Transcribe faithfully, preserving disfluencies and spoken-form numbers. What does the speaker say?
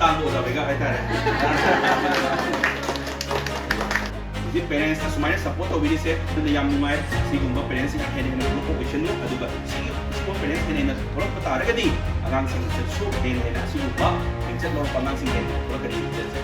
ꯇꯥꯡꯕ ꯑꯣꯖꯥ ꯕꯦꯒ ꯍꯥꯏꯇꯥꯔꯦ꯫ ꯍꯧꯖꯤꯛ parents ꯅ ꯁꯨꯃꯥꯏꯅ support ꯇꯧꯕꯤꯔꯤꯁꯦ, ꯑꯗꯨꯅ ꯌꯥꯝ ꯅꯨꯡꯉꯥꯏ꯫ ꯁꯤꯒꯨꯝꯕ parents ꯁꯤꯡ ꯍꯦꯟꯅ ꯍꯦꯟꯅ ꯊꯣꯛꯂꯛꯄ ꯑꯣꯏꯁꯅꯨ, ꯑꯗꯨꯒ ꯁꯤꯒꯤ, ꯁꯤꯒꯨꯝꯕ parents ꯍꯦꯟꯅ ꯍꯦꯟꯅ ꯊꯣꯛꯂꯛꯄ ꯇꯥꯔꯒꯗꯤ ꯑꯉꯥꯡꯁꯤꯡꯁꯤꯁꯨ ꯍꯦꯟꯅ ꯍꯦꯟꯅ ꯑꯁꯤꯒꯨꯝꯕ ꯃꯤꯡꯆꯠ ꯂꯧꯔꯛꯄ ꯑꯉꯥꯡꯁꯤꯡ ꯍꯦꯟꯅ ꯊꯣꯛꯂꯛꯀꯅꯤ ꯍꯥꯏꯖꯔꯤ꯫